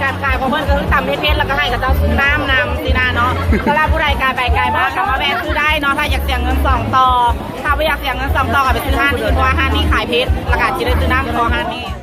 ການຂາຍຂອງເພິ່ນກໍຄືຕຳເຜັດໆ ແລ້ວກໍໃຫ້ເຂົາເຈົ້າຊື້ນ້ຳນຳຊີ້ນະເນາະ. ສຳລັບຜູ້ໃດກາຍໄປກາຍມາກໍມາແວະຊື້ໄດ້ເນາະ ຖ້າຢາກເສຍເງິນສອງຕໍ່. ຖ້າບໍ່ຢາກເສຍເງິນສອງຕໍ່ກໍໄປຊື້ຮ້ານອື່ນ ເພາະວ່າຮ້ານນີ້ຂາຍເຜັດ ແລ້ວກໍຊິໄດ້ຊື້ນ້ຳເພາະຮ້ານນີ້.